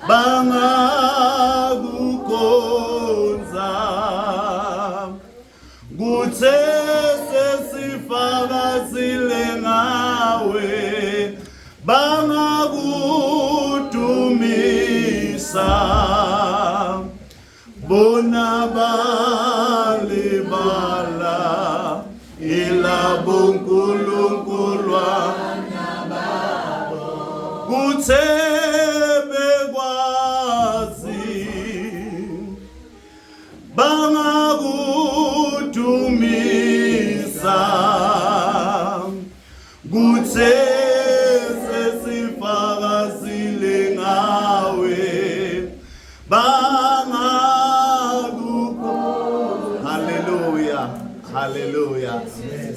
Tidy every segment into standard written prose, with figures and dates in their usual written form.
Bangakukhonza kuthe sesifakazile ngawe bangakudumisa bona balibala ilabonkulunkulu kuthe bekwazi bangakudumisa kuthe sesifakazile ngawe bangakuko haleluya haleluya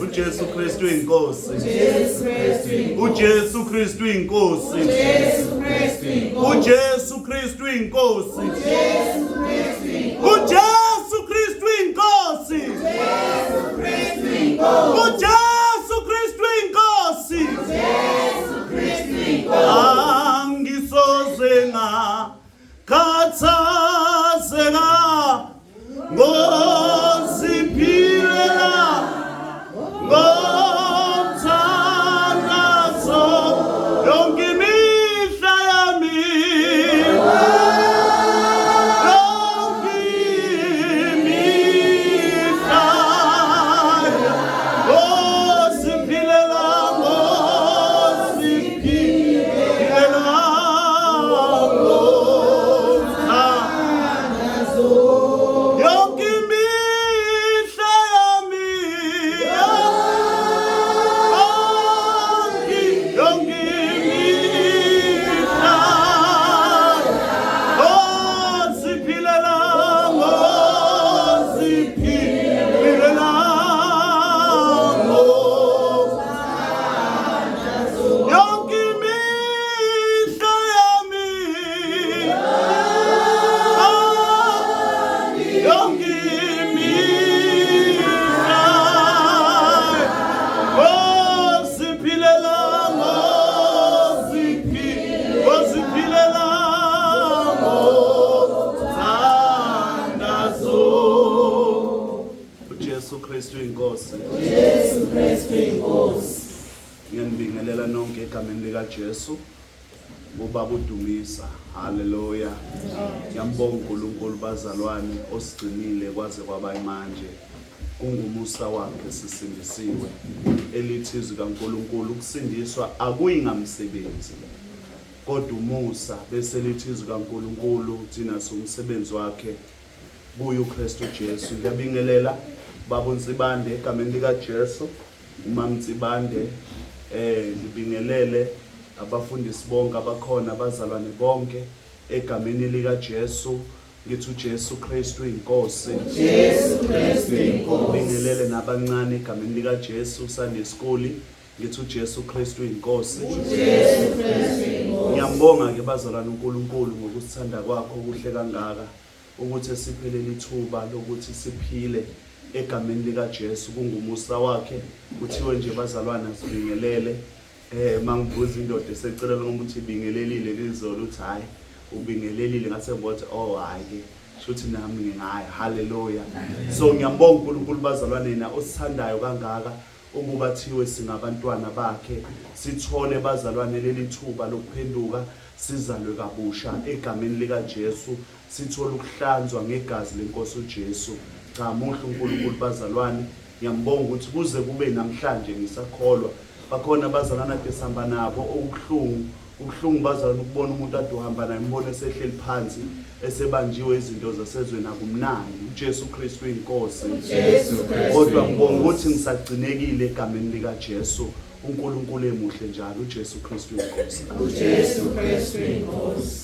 uJesu Kristu inkosi Jesu Kristu inkosi. uJesu Kristu inkosi Jesu Kristu inkosi. uJesu Kristu inkosi Jesu Kristu inkosi. uJesu Kristu inkosi Jesu Kristu inkosi. uJesu Kristu inkosi Jesu Kristu inkosi. Angisoze ngakhathazeka ngoziphilela ngomthandazo yonke imihla yami yonke imihla ngoziphilela ngoziphilela ngomthandazo yonke imihla yami yonke yonke imihla ngoziphilela ngoziphilela yonke imihla yami yonke imihla ngoziphilela ngoziphilela ngomthandazo uJesu Kristu inkosi Jesu Kristu inkosi. Ngiyanibingelela nonke egameni likaJesu. Ubaba udumisa. Haleluya. Ngiyambonga uNkulunkulu bazalwane osigcinile kwaze kwaba manje. Kungumusa wakhe sisindisiwe. Elithi izwi kaNkulunkulu ukusindiswa akuyi ngamsebenzi. Kodwa umusa bese lithi izwi kaNkulunkulu thina siwumsebenzi wakhe kuye uKristu Jesu. Ngiyabingelela baba uNsibande egameni likaJesu. UMamNsibande ngibingelele abafundisi bonke abakhona abazalwane bonke egameni lika Jesu ngithi uJesu Kristu inkosi uJesu Kristu inkosi ngibingelele nabancane egameni lika Jesu Sunday School ngithi uJesu Kristu inkosi uJesu Kristu inkosi ngiyambonga ke bazalwane uNkulunkulu ngokusithanda kwakho okuhle kangaka ukuthi esiphe leli thuba lokuthi siphile egameni likaJesu kungumusa wakhe kuthiwe nje bazalwana sibingelele eh mangibuza indoda esecelana ngokuthi ibingelelile lizolo uthi hayi ubingelelile ngase ngibothi oh hayi ke shuthi nami ngingaya haleluya so ngiyambonga uNkulunkulu bazalwane na osithandayo kangaka ukuba thiwe singabantwana bakhe sithole bazalwane leli thuba lokuphenduka sizalwe kabusha egameni likaJesu sithole ukuhlanzwa ngegazi lenkosi uJesu cha muhle uNkulunkulu bazalwane ngiyambonga ukuthi kuze kube namhlanje ngisakholwa bakhona abazalwane ade sihamba nabo okubuhlungu kubuhlungu bazalwane ukubona umuntu ade uhamba naye umbone esehleli phansi esebanjiwe izinto zasezweni akumnandi uJesu Kristu inkosi kodwa ngibonga ukuthi ngisagcinekile egameni likaJesu uNkulunkulu emuhle njalo uJesu Kristu inkosi uJesu Kristu inkosi.